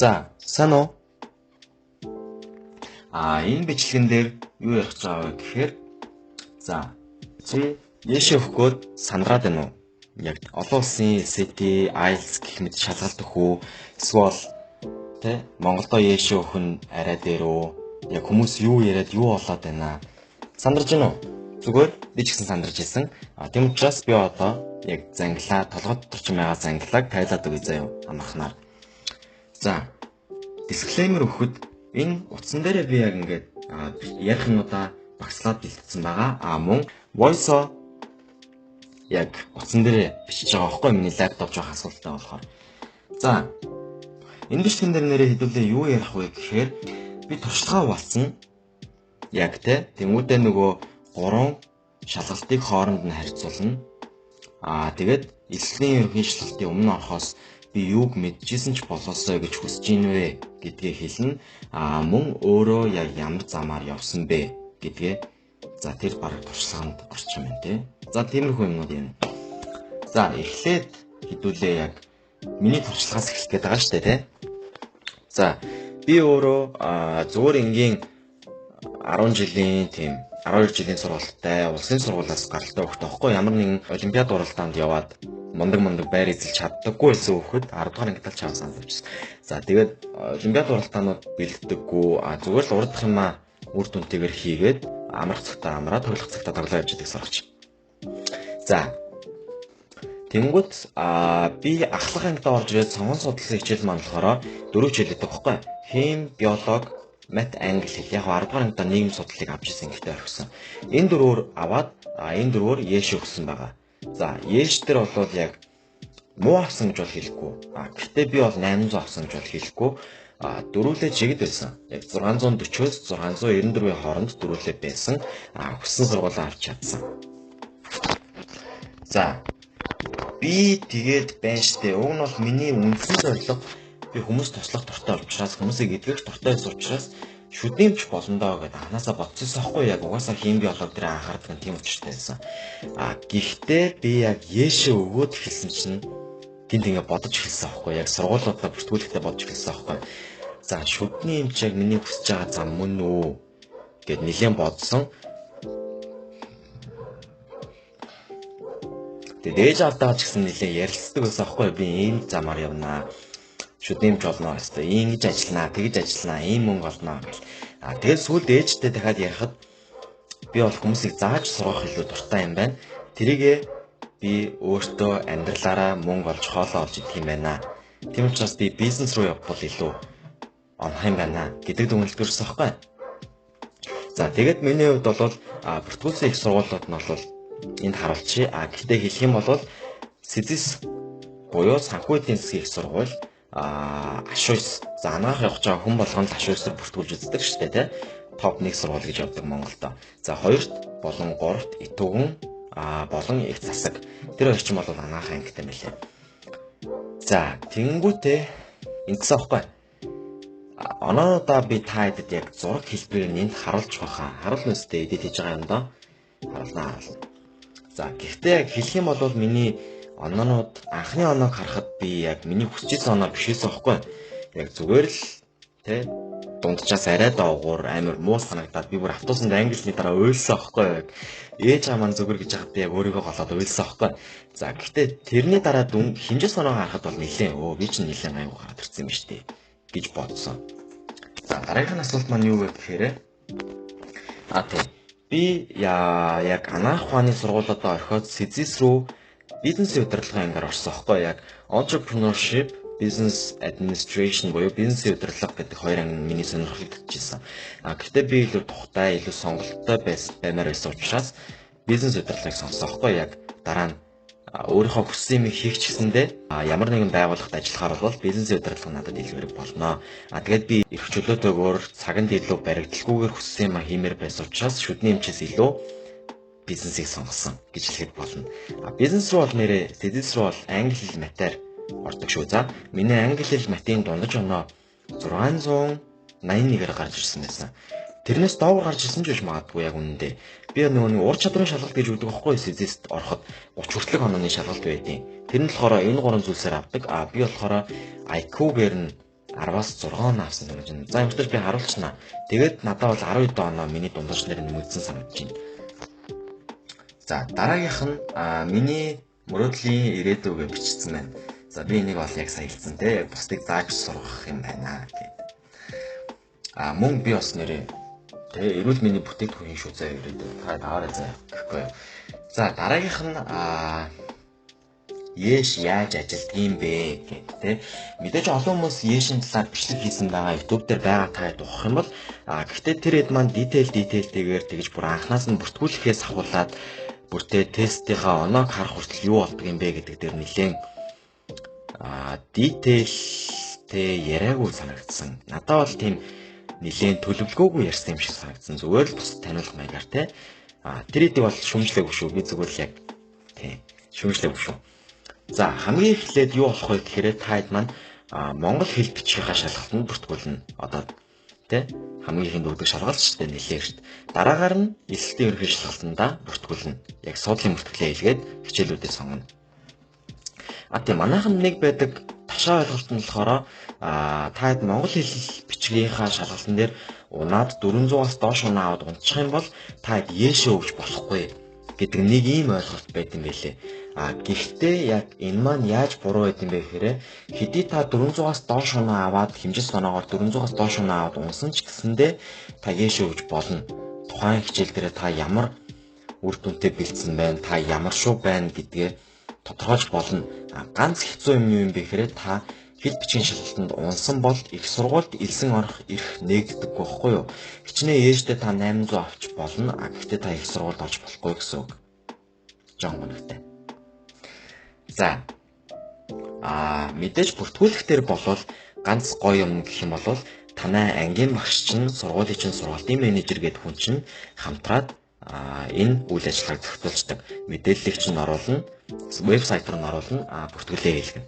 За, сайн уу? Энэ бичлэгэн дээр юу ярих гэж байгаа вэ гэхээр за, чи Ешээ өгөх гээд сандраад байна уу? Яг олон улсын SAT, IELTS гэх мэт шалгалт өгөх үү? Эсвэл тэ Монголдо Ешээ өгөх нь арай дээр үү? Яг хүмүүс юу яриад юу болоод байна? Сандарч байна уу? Зүгээр би ч гэсэн сандарч ирсэн. Тийм учраас би одоо яг зангилаа толгой дотор ч байгаа зангилааг тайлаад өгье заяа амархнаар. За, дисклеймер өгөхөд энэ утсан дээрээ би яг ингээд ярих юмудаа багслаад бэлтгэсэн байгаа. Мөн voice-о яг утсан дээрээ бичиж байгаа байхгүй миний лаптоп жоох асуудалтай болохоор. За, энэ бичлэгэн дээр нэрээ хэдүүлээ юу ярих вэ гэхээр би туршлагаа хуваалцсан. Яг те тэнгуүдээ нөгөө 3 шалгалтыг хооронд нь харьцуулна. Тэгээд элслийн ерөнхий шалгалтын өмнө орохоос би юуг мэдчихсэн ч болоосой гэж хүсэж ийн вэ гэдгээ хэлнэ. Мөн өөрөө яг ямар замаар явсан бэ гэдгээ за тэр бараг туршлаганд орчих юм байна те. За тиймэрхүү юмнууд юм. За эхлээд хэдүүлээ яг миний туршлагаас эхлэх гээд байгаа шүү дээ те. За би өөрөө зүгээр энгийн 10 жилийн тийм 12 жилийн сургуультай улсын сургуулиас гаралтай хүүхэд байхгүй ямар нэгэн олимпиад уралдаанд яваад мундаг байр эзэлж чаддаггүй байсан хүүхэд 10 дугаар ангид л чам санал авчихсан. За тэгээд олимпиад уралдаанууд бэлддэггүй зүгээр л урдах юмаа үр дүнтэйгээр хийгээд амрах цагтаа амраа тоглох цагтаа тоглоо явж идэг сурагч. За тэнгүүт би ахлах ангидаа орж ирээд сонгон судлалын хичээл маань болохоор 4 хичээл өгдөг байхгүй. Хим, биолог, мат, англи хэл. Яг 10 дугаар ангидаа нийгэм судлалыг авч ирсэн гэхдээ орхисон. Энэ дөрвөөр аваад энэ дөрвөөр Еш өгсөн байгаа. За, Еш дээр бол яг муу авсан гэж бол хэлэхгүй. Гэхдээ би бол 800 авсан гэж бол хэлэхгүй. Дөрвөлээ чигэд байсан. Яг 640-оос 694-ийн хооронд дөрвөлээ байсан. Хүссэн сургуулаа авч чадсан. За, би тэгээд байна штэ. Уг нь бол миний үндсэн зорилго би хүмүүс туслах дуртай учраас хүмүүсийг эдгэх дуртай байсан учраас шүдэмч болондоо гэдээ анханасаа бодчихсон байхгүй яг угаасаа хим биолог дээр анхаардаг нь тийм учиртай байсан. Гэхдээ би яг Ешээ өгөөд эхэлсэн чинь гинт ингээ бодож эхэлсэн байхгүй яг сургуулиудаа бүртгүүлэхдээ бодож эхэлсэн байхгүй. За шүдний эмч яг миний хүсэж байгаа зам мөн үү гэд нэлээд бодсон. Тэгээд ээж авдаа ч гэсэн нэлээд ярилцдаг байсан байхгүй би ийм замаар явнаа. Шүдэмж болно гэстэй. Ингэж ажилланаа, тэгж ажилланаа, ийм мөнгө олно гэл. Тэгээд сүүлд ээжтэй дахиад ярихад би бол хүмүүсийг зааж сургах илүү дуртай юм байна. Тэрийгээ би өөртөө амьдралаараа мөнгө олж хоолоо олж идэх юм байна. Тийм учраас би бизнес руу явбал илүү онох юм байна гэдэг дүгнэлт төрсөн байхгүй. За тэгээд миний хувьд бол бүртгүүлсэн их сургуулиуд нь бол энд харуулчихъя. Гэхдээ хэлэх юм бол СЭЗИС буюу санхүү эдийн засгийн их сургууль Ашуйс. За анагаах явах байгаа хүн болгоно л Ашуйсаар бүртгүүлж үздэг шүү дээ тий. Топ 1 сургууль гэж явдаг Монголдо. За 2-т болон 3-т Итүгэн болон их засаг. Тэр хоёр ч юм бол анагаах ангитай мэлээ. За тэнгүүтээ ингэсэн аахгүй. Оноодаа би та хэдэд яг зураг хэлбэрээр энд харуулж байхаа. Харуулна үстэй эдит хийж байгаа юм доо. Харуулна. За гэхдээ яг хэлэх юм бол миний оноонууд анхны оноог харахад би яг миний хүсэж исэн оноо биш байсан байхгүй. Яг зүгээр л тэ дунджаас арай доогуур амар муу санагдаад би бүр автобусанд англиний дараа уйлсан байхгүй. Яг ээж аа маань зүгээр гэж хахад би яг өөрийгөө голоод уйлсан байхгүй. За гэхдээ тэрний дараа хэмжээс оноог харахад бол нэлээд би чинь нэлээд айгуу гараад ирсэн юм шүү дээ гэж бодсон. За дараагийнх нь асуулт маань юу вэ гэхээр тий би яг анагаах ухааны сургуулиудаа орхиод СЭЗИС рүү бизнесийн удирдлагын ангаар орсон байхгүй яг entrepreneurship, business administration буюу бизнесийн удирдлага гэдэг хоёр анги миний сонирхолыг татчихсан. Гэхдээ би илүү тухтай, илүү сонголттой баймаар байсан учраас бизнес удирдлагыг сонгосон байхгүй яг дараа нь өөрийнхөө хүссэн юмыг хийх ч гэсэндээ ямар нэгэн байгууллагад ажиллахаар бол бизнесийн удирдлага надад илүү хэрэг болно. Тэгээд би эрх чөлөөтэйгээр цаганд илүү баригдалгүйгээр хүссэн юм хиймээр байсан учраас шүдний эмчээс илүү бизнесийг сонгосон гэж хэлэхэд болно. Бизнес рүү бол нэрээ СЭЗИС рүү бол англи хэл матаар ордог шүү. За миний англи хэл матын дундаж оноо 681-ээр гарч ирсэн байсан. Тэрнээс доогуур гарч ирсэн ч биш магадгүй яг үнэндээ. Би нөгөө нэг ур чадрын шалгалт гэж өгдөг байхгүй СЭЗИС-д ороход 30 хүртэлх онооны шалгалт байдیں۔ Тэр нь болохоор энэ гурван зүйлсээр авдаг. Би болохоор IQ-гээр нь 10-аас 6 оноо авсан санагдаж байна. За ямар ч би харуулчихна. Тэгээд надад бол 12 оноо миний дундаж нэр нэмэгдсэн санагдаж байна. За дараагийнх нь миний мөрөөдлийн ирээдүй гэж бичсэн байна. За би энийг бол яг сая хэлсэн те. Яг бусдыг зааж сургах юм байна гэд. Мөн би бас нэрээ те эрүүл мэндийн бүтээгдэхүүн шүү заа ирээдүй. Та аваарай заа гэхгүй. За дараагийнх нь Еш яаж ажилддаг юм бэ гэд те. Мэдээж олон хүмүүс Ешийн талаар бичлэг хийсэн байгаа YouTube дээр байгаа та ухах юм бол гэхдээ тэр хэд маань detail-тэйгээр тэгж бүр анханаас нь бүртгүүлэхээс ахуулаад бүртээ тестийнхаа оноог харах хүртэл юу болдго юм бэ гэдэг дээр нэлээд detail-тэй яриаггүй санагдсан. Надад бол тийм нэлээд төлөвлөгөөгүй ярьсан юм шиг санагдсан. Зүгээр л бус таниулах маягаар те. Тэр хэдийг бол шүмжлээгүй шүү. Би зүгээр л яг тийм шүмжлээгүй шүү. За хамгийн эхлээд юу болох вэ гэхээр та хэд маань монгол хэл бичгийнхаа шалгалтанд бүртгүүлнэ. Одоо тэ хамгийн ихэнд өгдөг шалгалт шүү дээ нэлээд шүү дээ. Дараагаар нь элсэлтийн ерөнхий шалгалтандаа бүртгүүлнэ. Яг суудлын бүртгэлээ хийлгээд хичээлүүдээ сонгоно. Тийм манайхан нэг байдаг ташаа ойлголт нь болохоор та хэд монгол хэл бичгийнхаа шалгалтан дээр унаад 400-аас доош унаа аваад унтчих юм бол та хэд ээшээ өгч болохгүй гэдэг нэг ийм ойлголт байт юм байлээ. Гэхдээ яг энэ маань яаж буруу байд юм бэ гэхээр хэдий та 400-аас доош унаа аваад хэмжис оноогоор 400-аас доош унаа аваад унсан ч гэсэндээ та гээшээ өгч болно. Тухайн хичээл дээр та ямар үр дүнтэй бэлдсэн байна, та ямар шүү байна гэдгээ тодорхойлж болно. Ганц хэцүү юм юу юм бэ гэхээр та хэл бичгийн шалгалтанд унсан бол их сургуульд элсэн орох эрх нээгддэггүй байхгүй юу? Хичнээн ээжтэй та 800 авч болно. Гэхдээ та их сургуульд орж болохгүй гэсэн үг. Жон гоногтой. За. Мэдээж бүртгүүлэх дээр болвол ганц гоё юм гэх юм бол танай ангийн багш чинь, сургуулийн чинь сургалтын менежер гэдэг хүн чинь хамтраад энэ үйл ажиллагааг зохицуулдаг. Мэдээллийг чинь оруулна, вебсайт руу оруулна, бүртгэлээ хийлгэнэ.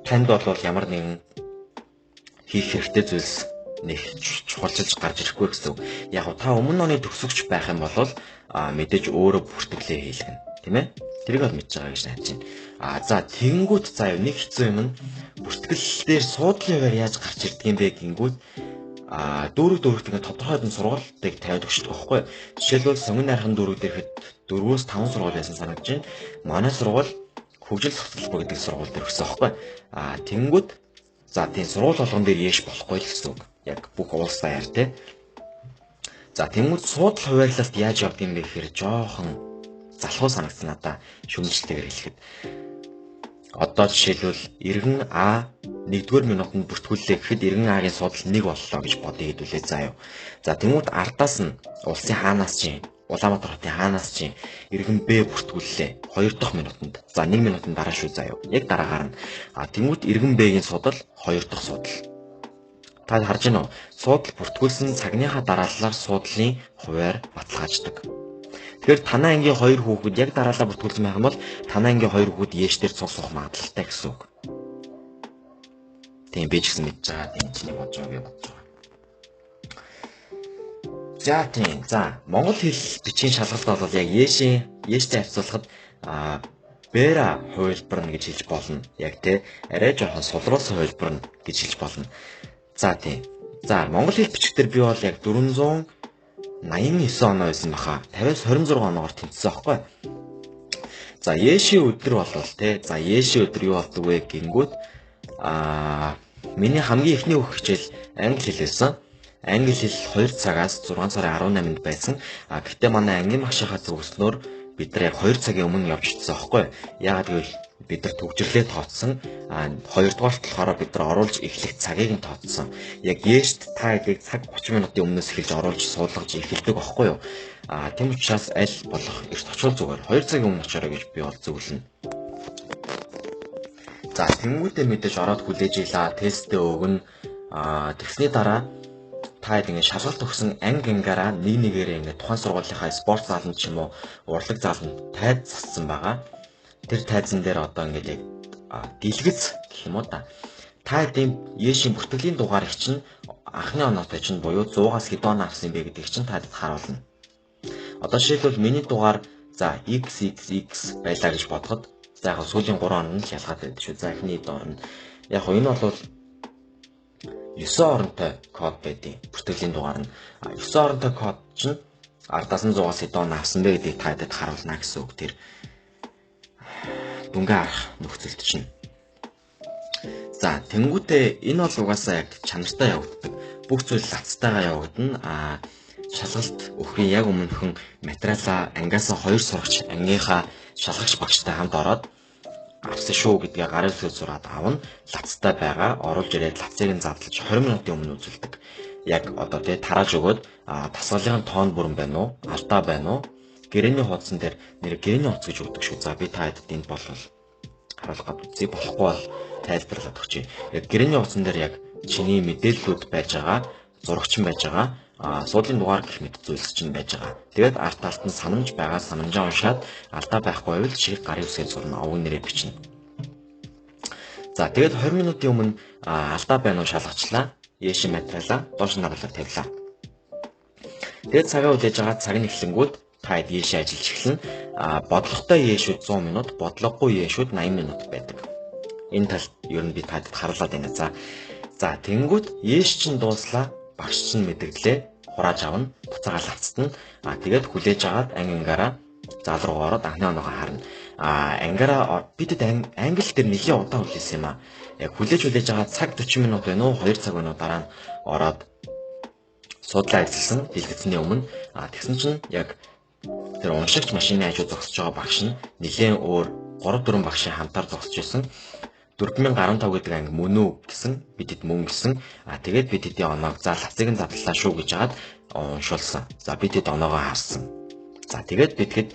Танд бол ямар нэгэн хийх хэрэгтэй зүйлс нэг чухалчилж гарч ирэхгүй гэсэн үг. Яг нь та өмнө оны төгсөгч байх юм бол мэдээж өөрөө бүртгэлээ хийлгэнэ, тийм ээ? Тэрийг бол мэдж байгаа гэж найдаж байна. За тэгэнгүүт заа юу нэг хэцүү юм нь бүртгэл дээр суудлын хуваар яаж гарч ирдэг юм бэ гингүүт дүүрэг дүүрэгт ингээд тодорхой хэдэн сургуулийг тавиад өгчдөг байхгүй. Жишээлбэл сонгон найрхан дүүрэг дээрхэд 4-5 сургууль байсан санагдаж байна. Манай сургууль хөгжил зохицолгүй гэдэг сургууль дээр өгсөн байхгүй. Тэгэнгүүт за тийм сургууль болгон дээр ээш болохгүй л гэсэн үг. Яг бүх улс даяар те. За тэгэнгүүт суудал хуваарлалт яаж явд юм бэ гэхээр жоохон залхуу санагдсан надаа шүмжлэлтэйгээр хэлэхэд. Одоо жишээлбэл иргэн А 1-р минутанд бүртгүүллээ гэхэд иргэн А-гийн судал 1 боллоо гэж бодъё хэдүүлээ заа юу. За тэмүүт ардаас нь улсын хаанаас чинь Улаанбаатар хотын хаанаас чинь иргэн Б бүртгүүллээ 2 дахь минутанд. За 1 минутын дараа шүү заа юу. Яг дараагаар нь тэмүүт иргэн Б-гийн судал 2 дахь судал. Та харж байна уу? Судал бүртгүүлсэн цагныхаа дарааллаар судлалын хуваар баталгааждаг. Тэгэхээр танай ангийн 2 хүүхэд яг дараалал бүртгүүлсэн байх юм бол танай ангийн 2 хүүхэд ээш дээр цуг суух магадлалтай гэсэн үг. Тийм би ч гэсэн мэдж байгаа. Тийм чиний бодож байгаа би бодож байгаа. За тийм. За монгол хэл бичгийн шалгалт бол яг ээштэй харьцуулахад бера хувилбарна гэж хэлж болно. Яг тэ арай жоохон сулруулсан хувилбарна гэж хэлж болно. За тийм. За монгол хэл бичгээр би бол яг 489 оноо байсан баха. 50-аас 26 оноогоор тэнцсэн аахгүй. За Ешийн өдөр болвол те. За Ешийн өдөр юу болдог вэ гингүүд миний хамгийн эхний бүх хичээл англи хэл байсан. Англи хэл 2 цагаас 6 сарын 18-нд байсан. Гэхдээ манай ангийн багшийнхаа зөвлөснөөр бид нар яг 2 цагийн өмнө явж ирсэн аахгүй. Яагаад гэвэл бид нар төгжрлээ тооцсон. Хоёрдугаарт болохоор бид нар оруулж эхлэх цагийг нь тооцсон. Яг Ешт та хэдийг цаг 30 минутын өмнөөс эхэлж оруулж суулгаж эхэлдэг аахгүй юу? Тийм учраас аль болох эрт очвол зүгээр. 2 цагийн өмнө очоорой гэж би бол зөвлөнө. За тэнгуүтээ мэдээж ороод хүлээж илаа, тестээ өгнө. Тэгсний дараа та хэд ингэ шалгалт өгсөн анги ангаараа нэг нэгээрээ ингэ тухайн сургуулийнхаа спорт зааланд ч юм уу урлаг зааланд тайз зассан байгаа. Тэр тайзан дээр одоо ингээд яг дэлгэц гэх юм уу та. Та хэдийн Ешийн бүртгэлийн дугаар их чинь анхны оноотой чинь буюу 100-аас хэд оноо авсан юм бэ гэдгийг чинь та хэд харуулна. Одоо жишээлбэл миний дугаар за XXX байлаа гэж бодоход за яг сүүлийн 3 он нь л ялгаад байдаг шүү. За эхний доор нь яг хөө энэ бол 9 оронтой код байдیں۔ Бүртгэлийн дугаар нь 9 оронтой код чинь ардаас нь 100-аас хэдэн он авсан бэ гэдгийг та хэд харуулна гэсэн үг. Тэр дүнгээ харах нөхцөлд чинь. За тэнгуүтээ энэ бол угаасаа яг чанартай явагддаг. Бүх зүйл лацтайгаа явагдана. Шалгалт өгөхийн яг өмнөхөн материалаа ангиасаа 2 сурагч ангийнхаа шалгагч багштай хамт ороод авсан шүү гэдгээ гарын үсгээр зураад авна. Лацтай байгаа. Оруулж ирээд лацыг нь задлаж 20 минутын өмнө үзүүлдэг. Яг одоо тий тарааж өгөөд дасгалын тоон бүрэн байна уу? Алдаа байна уу? Гэрээний хуудсан дээр нэр гэрээний хуудас гэж өгдөг шүү. За би та хэд энд болвол харуулах гад үзье. Болохгүй бол тайлбарлаад өгчээ. Яг гэрээний хуудсан дээр яг чиний мэдээллүүд байж байгаа, зурагчин байж байгаа, суудлын дугаар гэх мэт зүйлс чинь байж байгаа. Тэгээд арт талд нь санамж байгаа, санамжаа уншаад алдаа байхгүй байвал чиг гарын үсгээр зурна, овг нэрээ бичнэ. За тэгээд 20 минутын өмнө алдаа байна уу шалгачлаа. Ээш материалаа доош нь харуулаад тавилаа. Тэгээд цагаа хүлээж байгаа цаг нь эхлэнгүүд та хэд ээш ажиллаж эхэлнэ. Бодлоготой ээшүүд 100 минут, бодлогогүй ээшүүд 80 минут байдаг. Энэ талд ер нь би та хэд харуулад байна. За тэнгүүд ээш чинь дууслаа, багш чинь мэдэгдлээ, хурааж авна, буцаагаа лавцтана. Тэгээд хүлээж агаад анги ангаараа зал руу ороод анхны оноогоо харна. Ангаараа бидэд англи дээр нэлийн удаан хүлээсэн юм аа. Яг хүлээж байгаа цаг 40 минут байна уу, 2 цаг байна уу дараа нь ороод судлаа ажилласан дэлгэцний өмнө. Тэгсэн чинь яг тэр уншигч машины хажуу зогсож байгаа багш нь нэлээд өөр 3 4 багшийн хамтаар зогсож байсан. 4015 гэдэг анги мөн үү гэсэн, бидэд мөн гэсэн. Тэгээд бид хэдийн оноог за лавцыг нь задлаа шүү гэж хагаад уншуулсан. За бид хэд оноогоо харсан. За тэгээд бид хэд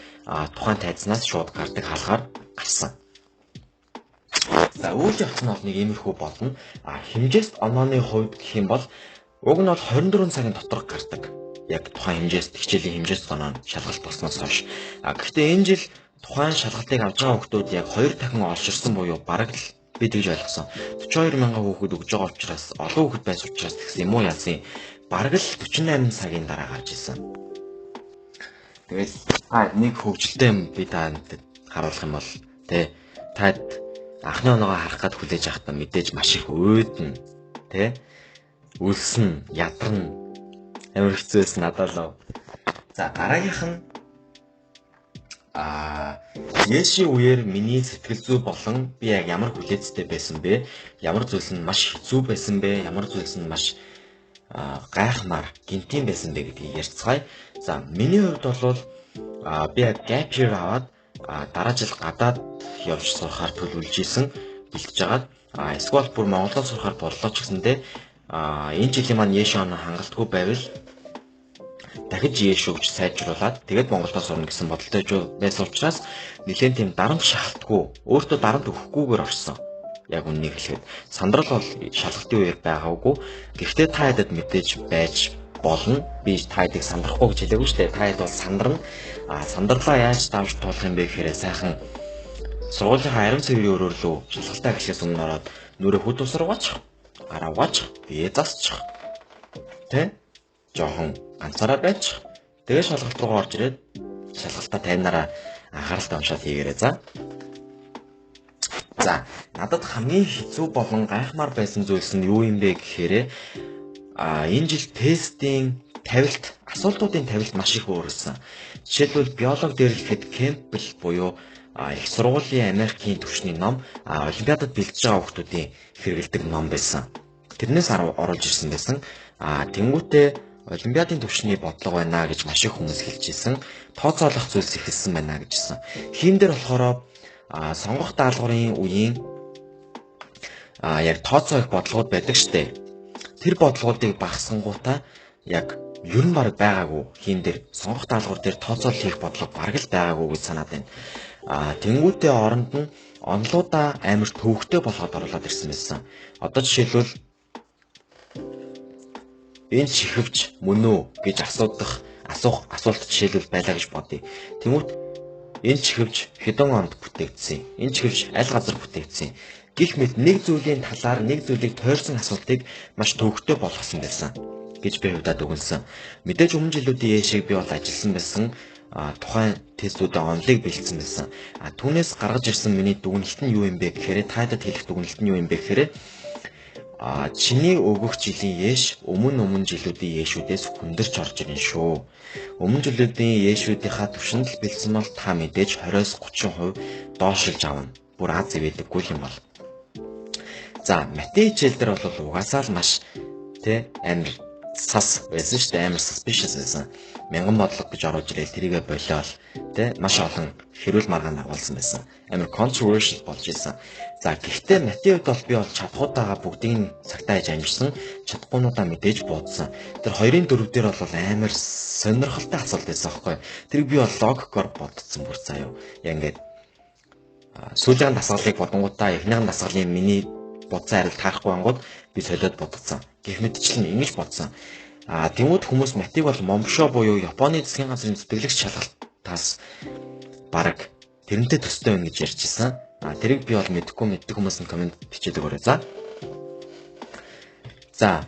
тухайн тайзнаас шууд гардаг хаалгаар гарсан. За үйл явц нь бол нэг иймэрхүү болно. Хэмжээст онооны хувьд гэх юм бол уг нь бол 24 цагийн дотор гардаг. Яг тухайн хэмжээст хичээлийн хэмжээст оноо шалгалт болсноос хойш. Гэхдээ энэ жил тухайн шалгалтыг авч байгаа хүмүүс яг 2 дахин олширсан буюу бараг л би тэгж ойлгосон. 42 мянган хүүхэд өгж байгаа учраас олон хүүхэд байсан учраас тэгсэн юм уу яасан. Бараг л 48 цагийн дараа гарч исэн. Тэгээд та нэг хөвгөлтэй юм би танд харуулах юм бол тэ таад анхны оноогоо харах гад хүлээж авахдаа мэдээж маш их уйдна тэ үлсэн, ядарна, амар хэцүү байсан надад л. За дараагийнх нь Ээшийн үеэр миний сэтгэл зүй болон би яг ямар хүлээцтэй байсан бэ? Ямар зүйлс нь маш хэцүү байсан бэ? Ямар зүйлс нь маш гайхмаар гинтийн байсан бэ гэдгийг ярьцгаая. За миний хувьд бол би яг gap year аваад дараа жил гадаад явж сурахаар төлөвлөж исэн, бэлтэж агаад эсвэл бүр Монголоор сурахаар боллоо ч гэсэндээ энэ жилийн маань Ээш оноо хангалтгүй байвал дахиж Ээш өгч сайжруулад тэгээд Монголдо сурна гэсэн бодолтой байсан учраас нэлээд тийм дарамт шахалтгүй, өөртөө дарамт өгөхгүйгээр орсон. Яг үннийг хэлэхэд сандрал бол шалгалтын үеэр байгаагүй. Гэхдээ та хэдэд мэдээж байж болно. Би та хэдийг сандрахгүй гэж хэлээгүй шүү дээ. Та хэд бол сандарна. Сандарлаа яаж давж туулах юм бэ гэхээр сайхан сургуулийнхаа ариун цэврийн өрөөр лөө шалгалтаа эхлэхээс өмнө ороод нүрээ хөд ус руугаачих, гараа угаачих, бие засчих. Тэ? Жохон ганцаараа байчих. Тэгээ шалгалт руугаа орж ирээд шалгалтаа тайнараа анхааралтай уншаад хийгээрэй за. За, надад хамгийн хэцүү болон гайхмаар байсан зүйлс нь юу юм бэ гэхээр энэ жил тестийн тавилт, асуултуудын тавилт маш их өөрлөсөн. Жишээлбэл биолог дээр ихэд Кемпбелл буюу их сургуулийн Америкийн түвшний ном, олимпиадад бэлдэж байгаа хүүхдүүдийн хэрэглэдэг ном байсан. Тэрнээс оруулж ирсэн байсан. Тэнгүүтээ олимпиадын түвшний бодлого байна гэж маш их хүмүүс хэлж ирсэн. Тооцоолох зүйлс эхэлсэн байна гэж хэлсэн. Хийм дээр болохоор сонгох даалгаврын үеийн яг тооцоо их бодлогууд байдаг штэ. Тэр бодлогуудыг багасгангуудаа яг ер нь бараг байгаагүй хийм дээр сонгох даалгавар дээр тооцоолол хийх бодлого бараг л байгаагүй гэж санаад байна. Тэнгүүтээ оронд нь онлуудаа амар төвөгтэй болгоод оруулаад ирсэн байсан. Одоо жишээлбэл энэ чихвч мөн үү гэж асуух асуулт жишээлбэл байлаа гэж бодъё. Тэнгүүт энэ чихвч хэдэн онд бүтээгдсэн? Энэ чихвч аль газар бүтээгдсэн? Гэх мэт нэг зүйлийн талаар нэг зүйлийг тойрсон асуултыг маш төвөгтэй болгосон байсан гэж би хувьдаа дүгнэсэн. Мэдээж өмнө жилүүдийн ээшийг би бол ажилласан байсан. Тухайн тестүүдээ онлыг бэлдсэн байсан. Түүнээс гаргаж ирсэн миний дүгнэлт нь юу юм бэ гэхээр тайдад хэлэх дүгнэлт нь юу юм бэ гэхээр Чиний өгөх жилийн ээш өмнө жилүүдийн ээшүүдээс хүндэрч орж ирнэ шүү. Өмнө жилүүдийн ээшүүдийнхаа түвшинд л бэлдсэн бол та мэдээж 20-30% доошилж авна. Бүр аз ивэдэггүй юм бол. За, мате хичээл дээр бол угаасаа л маш тэ амар сас байсан шүү дээ. Амар suspicious байсан. Мянган бодлого гэж оруулж ирэл тэрийгэ болиол тэ маш олон хэрүүл маргаан дагуулсан байсан. Амар controversial болж исэн. За, гэхдээ матийн хувьд бол би бол чадхуудаага бүгдийг цагтаа хийж амжсан, чадахгүйнуудаа мэдээж буудсан. Тэр 2-4 дээр бол амар сонирхолтой асуулт байсан аахгүй. Тэрийг би бол логикоор бодсон бүр заяа. Яг ингээд сүүлийн дасгалыг бодонгуудаа эхнийхэн дасгалын миний бодсон хариулт таарахгүй ангууд би солиод бодсон. Гэх мэтчлэн ингэж бодсон. Тэнгүүд хүмүүс матиг бол Момшо буюу Японы засгийн газрын зүтгэлэгч шалгалтаас бараг тэрнтэй төстэй байна гэж ярьжсэн. Тэрийг би бол мэдэхгүй, мэддэг хүмүүс нь комент бичээд өгөөрэй. За. За.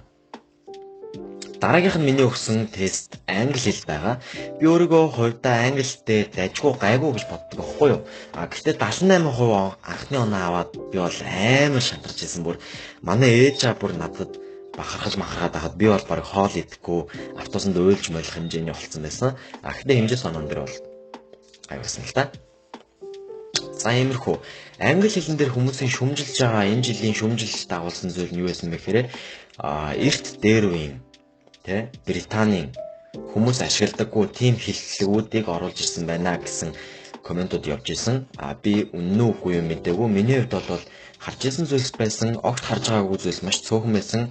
Дараагийнх нь миний өгсөн тест англи хэл байгаа. Би өөрийгөө хувьдаа англи хэл дээр дайггүй гайгүй гэж боддог байхгүй юу? Гэхдээ 78% анхны оноо аваад би бол амар шантарч исэн. Бүр манай ээж аа бүр надад бахархаж махархаад байхад би бол бараг хоол идэхгүй автобусанд уйлж мойлох хэмжээний болцсон байсан. Гэхдээ хэмжээс онон дээр бол гайвсан л та. За, иймэрхүү. Англи хэлэн дээр хүмүүсийн шүмжилж байгаа энэ жилийн шүмжилж дагуулсан зүйл нь юу байсан бэ гэхээр эрт дээр үеийн тэ Британийн хүмүүс ашигладаггүй тийм хэллэгүүдийг оруулж ирсэн байна гэсэн комментууд явж исэн. Би үнэн үү үгүй юу мэдээгүй. Миний хувьд бол харж исэн зүйлс байсан, огт харж байгаагүй зүйлс маш цөөхөн байсан.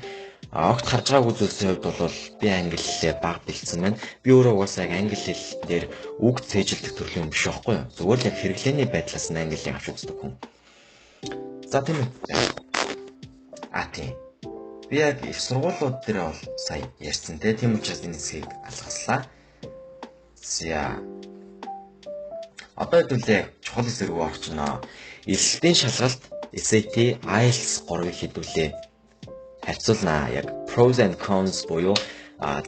Огт харж байгаагүй зүйлсийн хувьд бол би англи хэлээ бага бэлдсэн байна. Би өөрөө угаасаа яг англи хэл дээр үг цээжилдэг төрлийн юм биш байхгүй юу? Зүгээр л яг хэрэглээний байдлаас нь англи хэлийг авч үздэг хүн. За, тийм ээ. Тийм. Би яг их сургуулиуд дээр бол сая ярьсан те. Тийм учраас энэ хэсгийг алгаслаа. За. Одоо хэдүүлээ чухал хэсэг рүү орчихно. Элсэлтийн шалгалт SAT, IELTS 3-ыг хэдүүлээ харьцуулнаа. Яг pros and cons буюу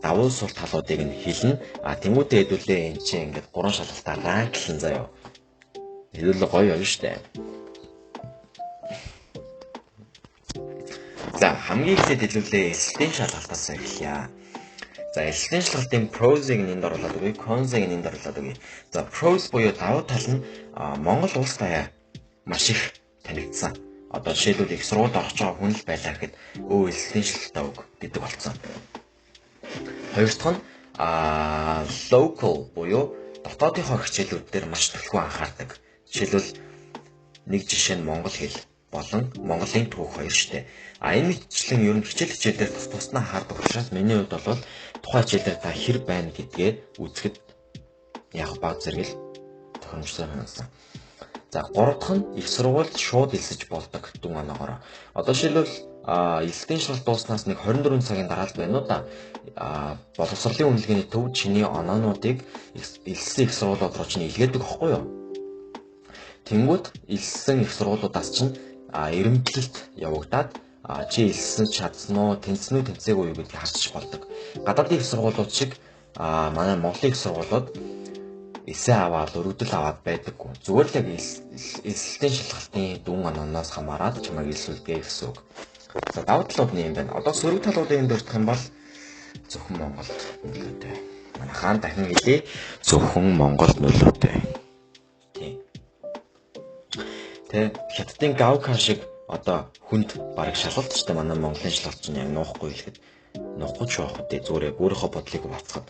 давуу сул талуудыг нь хэлнэ. Тэнгүүтээ хэдүүлээ энэ чинь ингээд гурван шалгалтаар rank лан заяа. Хэдүүлээ гоё явна штэ. За, хамгийн эхлээд хэлүүлээ элсэлтийн шалгалтаас эхэлье. За, элсэлтийн шалгалтын pros-ыг энд оруулаад өгье, cons-ыг энд оруулаад өгье. За, pros буюу давуу тал нь Монгол улс даяар маш их танигдсан. Одоо жишээлбэл их сургуульд орох байгаа хүн л байлаа гэхэд элсэлтийн шалгалтаа өг гэдэг болсон. Хоёр дахь нь local буюу дотоодынхоо хичээлүүд дээр маш түлхүү анхаардаг. Жишээлбэл нэг жишээ нь монгол хэл болон Монголын түүх хоёр штэ. Энэ мэтчлэн ер нь хичээл хичээлээр тус туснаа анхаардаг учраас миний хувьд бол тухайн хичээлээр та хэр байна гэдгээ үзэхэд яг баг зэрэг л тохиромжтой санагдсан. За, гурав дахь нь их сургуульд шууд элсэж болдог дүн оноогоор. Одоо жишээлбэл элсэлтийн шалгалт дууснаас нэг 24 цагийн дараа л байна уу да. Боловсролын үнэлгээний төв чиний оноонуудыг элссэн их сургуулиуд руу чинь илгээдэг аахгүй юу? Тэнгүүд элссэн их сургуулиудаас чинь эрэмбэлэлт явагдаад чи элссэн чадсан уу, тэнцсэн үү, тэнцээгүй юу гэдгийг харчих болдог. Гадаадын их сургуулиуд шиг манай Монголын их сургуулиуд эсээ аваад өргөдөл аваад байдаггүй. Зүгээр л яг элсэлтийн шалгалтын дүн ононоос хамаарат чамайг элсүүлдэг гэсэн үг. За, давуу талууд нь юм байна. Одоо сөрөг талуудыг дурдах юм бол зөвхөн Монголд нөлөөтэй. Манай хаан дахин хэлье. Зөвхөн Монголд нөлөөтэй. Тийм. Тэ Хятадын Гаокао шиг одоо хүнд бараг шалгалт ч манай Монголын шалгалт чинь яг нуухгүй хэлэхэд нуухгүй ч явах үү зүгээр яг өөрийнхөө бодлыг бацхад.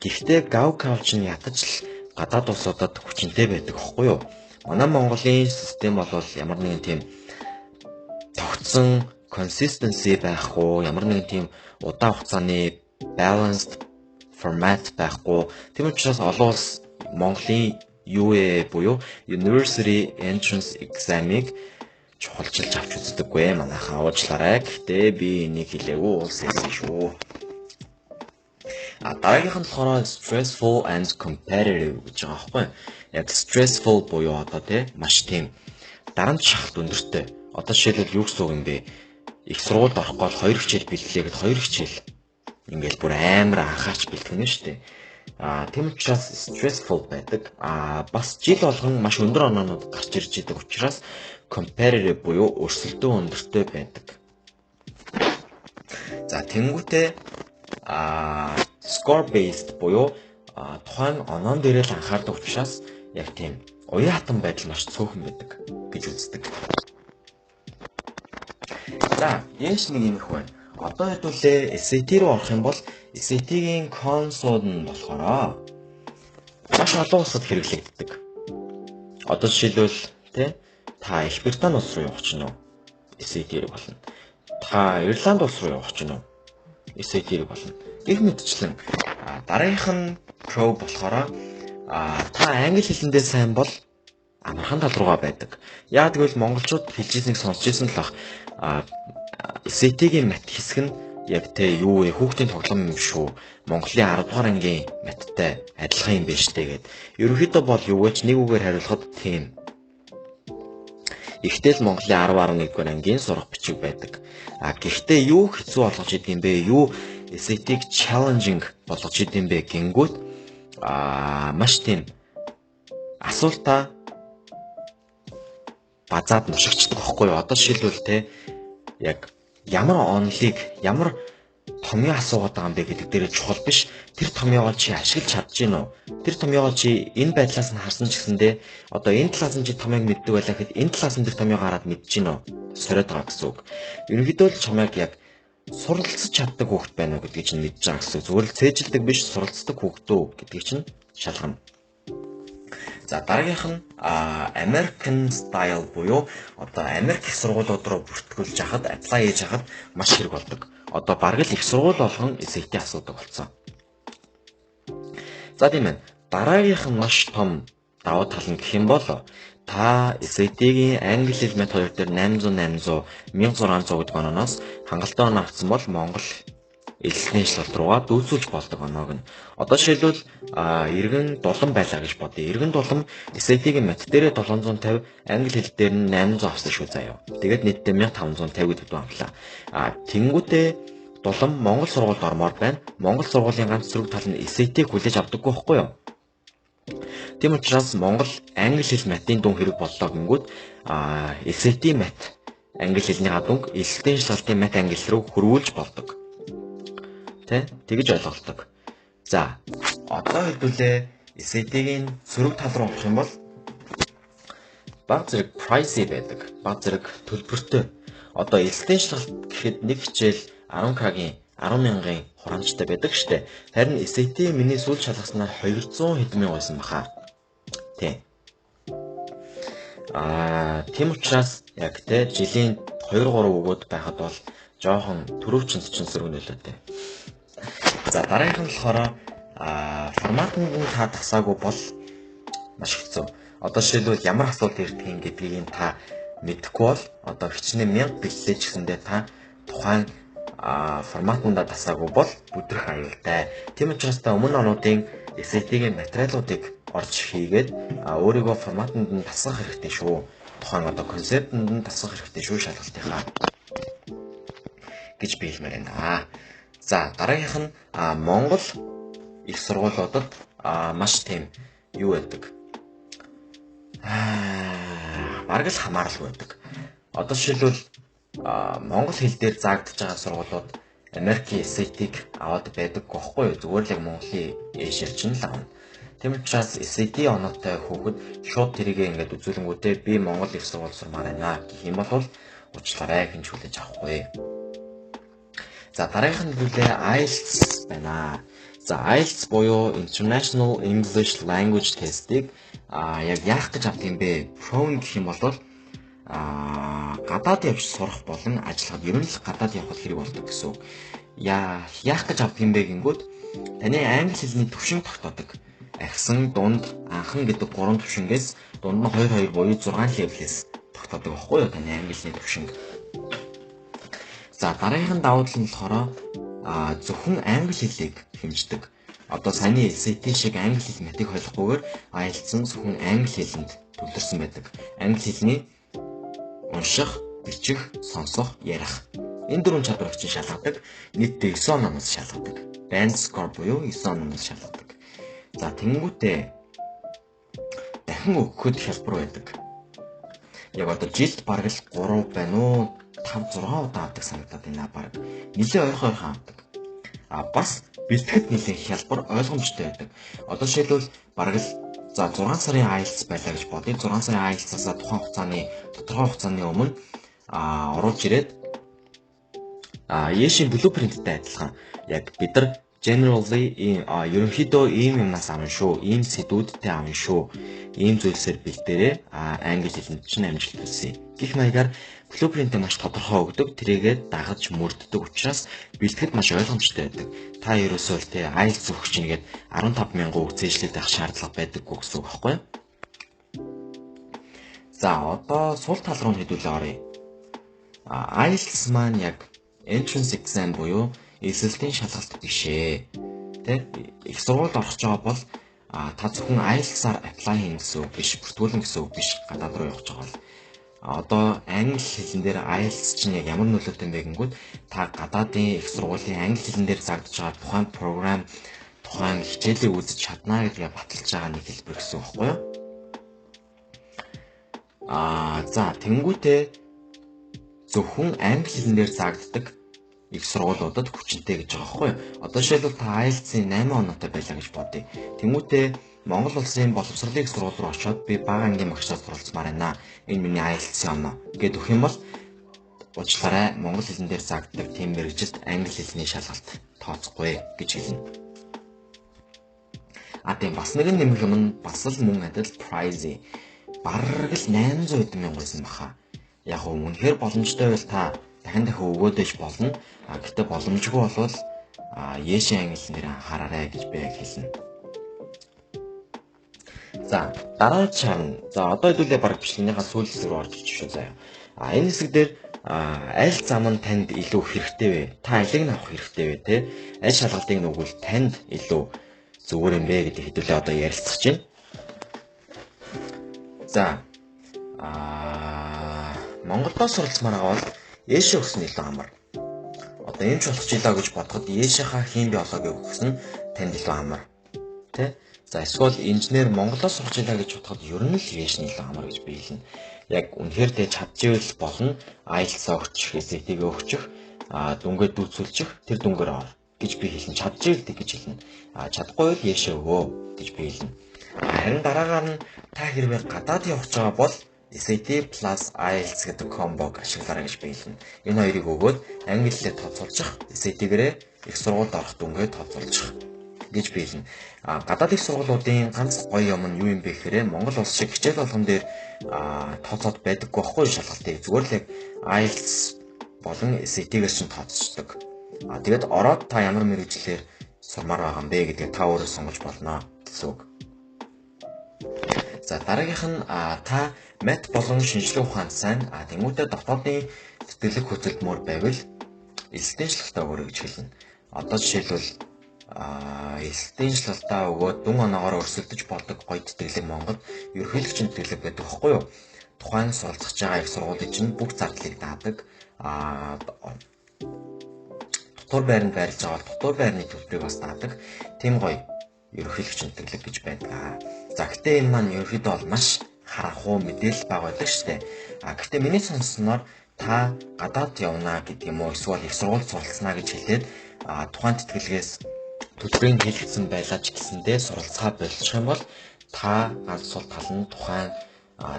Гэхдээ Гаокао чинь ятаж л гадаад улсуудад хүчинтэй байдаг аахгүй юу? Манай Монголын систем бол ямар нэгэн тийм тогтсон consistency байхгүй, ямар нэгэн тийм удаан хугацааны balanced format байхгүй. Тийм учраас олон улс Монголын UAE буюу University Entrance Exam-ыг чухалчилж авч үздэггүй манайхан уучлаарай. Гэхдээ би энийг хэлээгүй улс хэлсэн шүү. Дараагийнх нь болохоор stressful and competitive гэж байгаа байхгүй. Яг stressful буюу одоо тий маш тийм дарамт шахалт өндөртэй. Одоо жишээлбэл юу гэсэн үг юм бэ? Их сургуульд орох гол хоёр хичээл бэлтлээ гэд хоёр хичээл ингээл бүр амар анхаарч бэлтгэнэ шүү дээ. Тийм учраас stressful байдаг. Бас жил болгон маш өндөр оноонууд гарч ирж идэг учраас competitive буюу өрсөлдөөн өндөртэй байдаг. За, тэнгүүтээ score based буюу тухайн оноон дээрээ л анхаардаг учраас яг тийм уян хатан байдал маш цөөхөн байдаг гэж үздэг. За, яаш нэг юм их байна. Одоо хэдүүлээ SAT руу орох юм бол SAT-ийн cons ууд нь болохоор маш олон улсад хэрэглэгддэг. Одоо жишээлбэл, тий, та Их Британи улс руу явах чинь үү? SAT хэрэг болно. Та Ирланд улс руу явах чинь үү? SAT хэрэг болно. Гэх мэтчлэн дараагийнх нь pro болохоор та англи хэлэндээ сайн бол амархан тал руугаа байдаг. Яг тэгвэл монголчууд хэлжсэнийг сонсч ирсэн л бах. SAT-ийн мат хэсэг нь яг те юу вэ, хүүхдийн тоглоом юм шүү. Монголын 10 дугаар ангийн маттай адилхан юм байна штэ гэд. Ерөнхийдөө бол юу гэж нэг үгээр хариулахад тийм. Ихтэл Монголын 10 11 дугаар ангийн сурах бичиг байдаг. А гэхдээ юу хэцүү болгож идэм бэ? Юу SAT-г challenging болгож идэм бэ гингүүт маш тийм асуултаа базаад нушигчдаг байхгүй юу? Одоо жишээлбэл, те, яг ямар онолыг, ямар томьёо асуугаад байгаа юм бэ гэдэг дээрээ чухал биш. Тэр томьёогоо чи ашиглаж чадж гин үү? Тэр томьёогоо чи энэ байдлаас нь харсан ч гэсэндээ одоо энэ талаас нь чи томьёог мэддэг байлаа гэхэд энэ талаас нь тэр томьёо гараад мэдж гин үү? Сориод байгаа гэсэн үг. Ерөнхийдөө л чамайг яг суралцаж чаддаг хүүхэд байна уу гэдгийг чинь мэдж байгаа гэсэн үг. Зүгээр л цээжилдэг биш, суралцдаг хүүхэд үү гэдгийг чинь шалгана. За, дараагийнх нь American style буюу одоо Америк их сургуулиуд руу бүртгүүлж хахад, apply хийж хахад маш хэрэг болдог. Одоо бараг л их сургууль болгон SAT асуудаг болсон. За, тийм ээ. Дараагийнх нь маш том давуу тал нь гэх юм бол та SAT-гийн англи хэл мат хоёр дээр 800 800 1600 гэдэг ононоос хангалттай оноо авсан бол Монгол элсний шалгалт руугаа дүүцүүлж болдог оноог нь. Одоо жишээлбэл, иргэн дулан байлаа гэж бодъё. Иргэн дулан SAT-гийн мат дээрээ 750, англи хэл дээр нь 800 авсан шүү заяа. Тэгээд нийтдээ 1550 гэдэг дүн авлаа. А тэнгүүтээ дулан Монгол сургуульд ормоор байна. Монгол сургуулийн ганц сөрөг тал нь SAT-г хүлээж авдаггүй байхгүй юу? Тийм учраас Монгол англи хэл матын дүн хэрэг боллоо гингүүд SAT мат англи хэлний дүнг элсэлтийн шалгалтын мат англи руу хөрвүүлж болдог. Тэ? Тэгэж ойлголдог. За, одоо хэдүүлээ SAT-гийн сөрөг тал руу орох юм бол баг зэрэг pricey байдаг. Баг зэрэг төлбөртэй. Одоо элсэлтийн шалгалт гэхэд нэг хичээл 10K-гийн 10 мянган хураамжтай байдаг штэ. Харин SAT миний сүүл шалгаснаар 200 хэдэн мянга байсан баха. Тий. Тийм учраас яг те жилийн 2 3 өгөөд байхад бол жоохон төрөвчин чинь сөрөг нөлөөтэй. За, дараагийнх нь болохоор форматанд нь та тасаагүй бол маш хэцүү. Одоо жишээлбэл, ямар асуулт ирдгийг гэдгийг та мэдэхгүй бол одоо хичнээн 1000 бэлтлээ ч гэсэндээ та тухайн форматанда тасаагүй бол бүдрэх аюултай. Тийм учраас та өмнө онуудын SAT-ийн материалуудыг орж хийгээд өөрийгөө форматанд нь тасгах хэрэгтэй шүү. Тухайн одоо concept-энд нь тасгах хэрэгтэй шүү шалгалтынхаа гэж би хэлмээр байна. За, дараагийнх нь Монгол их сургуулиудад маш тийм юу байдаг. Бараг л хамааралгүй байдаг. Одоо жишээлбэл, монгол хэл дээр заагдаж байгаа сургуулиуд Америкийн SAT-г аваад байдаггүй байхгүй юу? Зүгээр л яг Монголын ээшэр чинь л авна. Тийм учраас SAT оноотой хүүхэд шууд тэрийгээ ингээд үзүүлэнгүүтээ би Монгол их сургууль сурмаар байна гэх юм бол уучлаарай, хинч хүлээж авахгүй. За, дараагийнх нь хэлээ IELTS байна. За, IELTS буюу International English Language Test-ийг яг яах гэж авдаг юм бэ? Pro гэх юм бол гадаад явж сурах болон ажиллахад, ер нь л гадаад явхад хэрэг болдог гэсэн үг. Яах гэж авдаг юм бэ гингүүд таны англи хэлний түвшин тогтоодог. Ахисан, дунд, анхан гэдэг гурван түвшингээс дунд нь 2 2 буюу 6 level-ээс тогтоодог байхгүй юу таны англи хэлний түвшинг. За, дараагийнх нь давуу тал нь болохоор зөвхөн англи хэлийг хэмждэг. Одоо саяны SAT шиг англи хэл матыг холихгүйгээр IELTS нь зөвхөн англи хэлэнд төвлөрсөн байдаг. Англи хэлний унших, бичих, сонсох, ярих. Энэ дөрвөн чадварыг чинь шалгадаг. Нийтдээ 9 оноос шалгадаг. Band score буюу 9 оноос шалгадаг. За, тэнгүүтээ дахин өгөхөд хялбар байдаг. Яг одоо жилд бараг л 3 байна уу? 5 6 удаа авдаг санагдаад байна баг. Нилээ ойрхон ойрхон авдаг. А бас бэлтгэхэд нилээ хялбар ойлгомжтой байдаг. Одоо жишээлбэл бараг л за 6 сарын IELTS байлаа гэж бодъё. 6 сарын IELTS-аас тухайн хугацааны тодорхой хугацааны өмнө оруулж ирээд Ешийн blueprint-тэй адилхан яг бид нар generally ерөнхийдөө ийм юмнаас авна шүү, ийм сэдвүүдтэй авна шүү, ийм зүйлсээр бэлдээрээ англи хэлэнд чинь амжилт хүсье. Гэх маягаар blueprint-ийг маш тодорхой өгдөг, тэрийгээ дагаж мөрддөг учраас бэлтгэхэд маш ойлгомжтой байдаг. Та ерөөсөө л те IELTS өгөх чинь гээд 15,000 үг зээшлээд байх шаардлага байдаггүй гэсэн үг байхгүй юу? За одоо сул тал руу хэдүүлээ оръё. IELTS маань яг entrance exam буюу элсэлтийн шалгалт биш ээ. Тэ их сургуульд орох гэж байгаа бол та зөвхөн IELTS-аар apply хийнэ гэсэн үг биш, бүртгүүлнэ гэсэн үг биш, гадаад руу явах гэж байгаа бол одоо англи хэлэн дээр IELTS чинь яг ямар нөлөөтэй юм бэ гэнгүүт та гадаадын их сургуулийн англи хэлэн дээр заагдаж байгаа тухайн програм, тухайн хичээлийг үзэж чадна гэдгээ баталж байгаа нэг хэлбэр гэсэн үг байхгүй юу? За тэнгүүтээ зөвхөн англи хэлэн дээр заагддаг их сургуулиудад хүчинтэй гэж байгаа байхгүй юу? Одоо жишээлбэл та IELTS-ийн 8 оноотой байлаа гэж бодъё. Тэнгүүтээ Монгол улсын боловсролын их сургууль руу очиод би бага ангийн багшаас суралцмаар байна. Энэ миний IELTS-ийн оноо гэдээ өгөх юм бол уучлаарай, монгол хэлэн дээр заагддаг тийм мэргэжилд англи хэлний шалгалт тооцохгүй гэж хэлнэ. А тийм бас нэгэн нэмэх юм нь бас л мөн адил pricey. Бараг л 800 хэдэн мянга байсан баха. Яг уу үнэхээр боломжтой байвал та дахин дахин өгөөд иж болно. А гэхдээ боломжгүй болвол Ешийн англи нэр анхаараарай гэж би яг хэлнэ. За дараа чарна. За одоо хэдүүлээ бараг бичлэгнийхаа сүүл хэсэг рүү орж иж шүү заяа. Энэ хэсэг дээр аль зам нь танд илүү хэрэгтэй вэ? Та алийг нь авах хэрэгтэй вэ те? Аль шалгалтыг нь өгвөл танд илүү зүгээр юм бэ гэдэг хэдүүлээ одоо ярилцах чинь. За Монголдоо суралцмаар байгаа бол Ешээ өгсөн илүү амар. Одоо эмч болох жилаа гэж бодоход Ешийнхаа хим биологийг өгсөн танд илүү амар. Тэ? За эсвэл инженер Монголоос сурч илаа гэж бодоход ер нь л Еш нь илүү амар гэж би хэлнэ. Яг үнэхээр тэ чадчихвэл болно. IELTS өгчих, SAT-г өгчих, дүнгээ дүүцүүлчих, тэр дүнгээр ор гэж би хэлнэ. Чадчихвэл тэг гэж хэлнэ. Чадахгүй бол Ешээ өгөө гэж би хэлнэ. Харин дараагаар нь та хэрвээ гадаад явах гэж байгаа бол SAT plus IELTS гэдэг комбог ашиглаарай гэж би хэлнэ. Энэ хоёрыг өгөөд англи хэлээр тооцоолчих, SAT-гэрээ их сургуульд орох дүнгээ тооцоолчих гэж би хэлнэ. Гадаад их сургуулиудын ганц гоё юм нь юу юм бэ гэхээр Монгол улс шиг хичээл болгон дээр тооцоод байдаггүй байхгүй шалгалтыг. Зүгээр л яг IELTS болон SAT-гээр чинь тооцдог. Тэгээд ороод та ямар мэргэжлээр сурмаар байгаа юм бэ гэдгээ та өөрөө сонгож болно гэсэн үг. За дараагийнх нь та мат болон шинжлэх ухаанд сайн тэнгуүтээ дотоодын тэтгэлэг хөтөлбөр байвал элсэлтийн шалгалтаа өгөөрэй гэж хэлнэ. Одоо жишээлбэл элсэлтийн шалгалтаа өгөөд дүн оноогоор өрсөлдөж болдог гоё тэтгэлэг Монголд ерөнхийлөгчийн тэтгэлэг байдаг байхгүй юу? Тухайн суралцж байгаа их сургуулийн чинь бүх зардлыг даадаг. Дотор байранд байрлаж байгаа бол дотор байрны төлбөрийг бас даадаг. Тийм гоё ерөнхийлөгчийн тэтгэлэг гэж байдаг. За гэхдээ энэ маань ерөнхийдөө бол маш харанхуй мэдээлэл бага байдаг шүү дээ. Гэхдээ миний сонссноор та гадаад явна гэдэг юм уу эсвэл их сургуульд суралцнаа гэж хэлээд тухайн тэтгэлгээс төлбөрийг хэлэгдсэн байлаа ч гэсэндээ суралцгаа болчих юм бол та ганц сул тал нь тухайн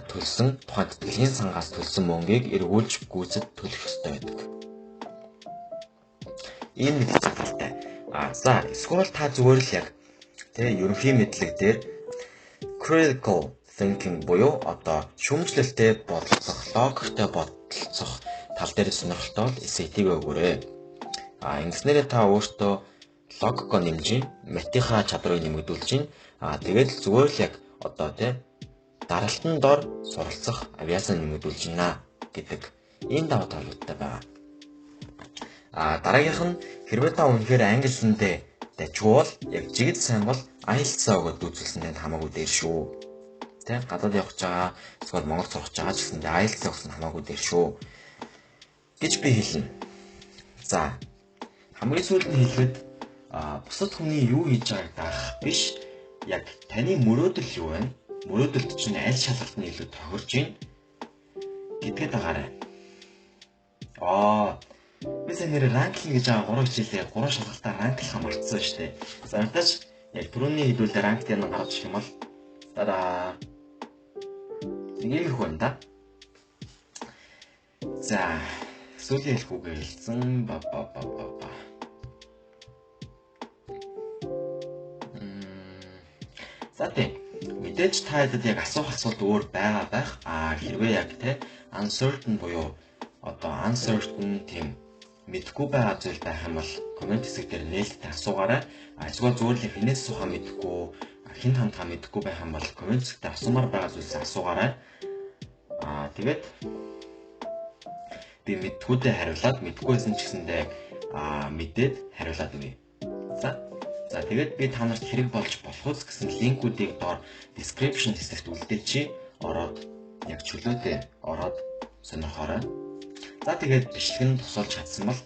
төлсөн тухайн тэтгэлгийн сангаас төлсөн мөнгийг эргүүлж гүйцэд төлөх ёстой байдаг. Ийм нэг талтай. За эсвэл та зүгээр л яг тэ ерөнхий мэдлэг дээр critical thinking буюу одоо шүүмжлэлтэй бодолцох, логиктой бодолцох тал дээр сонирхолтой бол SAT-г өгөөрэй. Ингэснээрээ та өөртөө логико нэмж, матийнхаа чадварыг нэмэгдүүлж байна. Тэгээд л зүгээр л яг одоо тий даралтан дор суралцах авиасаа нэмэгдүүлж байна гэдэг ийм давуу талуудтай байгаа. Дараагийнх нь хэрвээ та үнэхээр англи хэлэндээ дажгүй бол яг жигд сайн бол IELTS-аа өгөөд дүүцүүлсэн танд хамаагүй дээр шүү. Тэ гадаад явах гэж байгаа эсвэл Монгол сурах гэж байгаа ч гэсэндээ IELTS өгсөн хамаагүй дээр шүү гэж би хэлнэ. За хамгийн сүүлд нь хэлэхэд бусад хүний юу хийж байгааг даах биш, яг таны мөрөөдөл юу вэ? Мөрөөдөлд чинь аль шалгалт нь илүү тохирч байна гэдгээд агаарай. Аа, би сая нэр rank лна гэж байгаа 3 хичээлээ 3 шалгалтаар rank лахаа мартсан шүү дээ. За ятаж яг түрүүний хэдүүлээ rank дээр нь гарч ирэх юм бол дараа иймэрхүү юм да. За, сүүлийн хэлэх үгээ хэлсэн. Ба ба ба ба ба. За тийм. Мэдээж та хэдэд яг асуух асуулт өөр байгаа байх. Аа, хэрвээ яг те uncertain буюу одоо uncertain тийм мэдэхгүй байгаа зүйл байх юм бол коммент хэсэг дээр нээлттэй асуугаарай. А эсвэл зүгээр л хинээс асуухаа мэдэхгүй, хэн хандхаа мэдэхгүй байх юм бол коммент хэсэгтээ асуумаар байгаа зүйлсээ асуугаарай. Аа, тэгээд би мэдхүүдээ хариулаад мэдхгүйсэн ч гэсэндээ мэдээд хариулаад өгье. За тэгээд би та нарт хэрэг болж болох үс гэсэн линкүүдийг доор description хэсэгт үлдээчи, ороод яг чөлөөтэй ороод сонирхоорой. За тэгээд бичлэг нь тусалж чадсан бол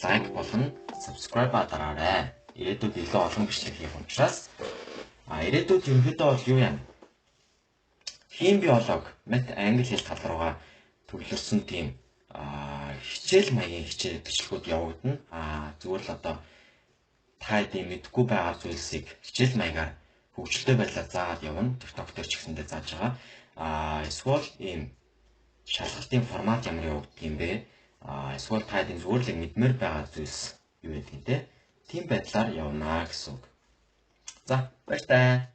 лайк болон subscribe дараарай. Ирээдүйд илүү олон бичлэг хийх учраас ирээдүйд ерөнхийдөө бол юу юм? Хим биолог, мат англи хэл тал руугаа төвлөрсөн тийм хичээл маягийн хичээл бичлэгүүд явагдана. Зүгээр л одоо та хэдийн мэдэхгүй байгаа зүйлсийг хичээл маягаар хөгжилтэй байдлаар заагаад явна. TikTok дээр ч гэсэндээ зааж байгаа. Эсвэл ийм шалгалтын формат ямар явагддаг юм бэ? Эсвэл та хэдийн зүгээр л мэдмээр байгаа зүйлс юу гэдэг юм те? Тийм байдлаар явна гэсэн үг. За, баяртай.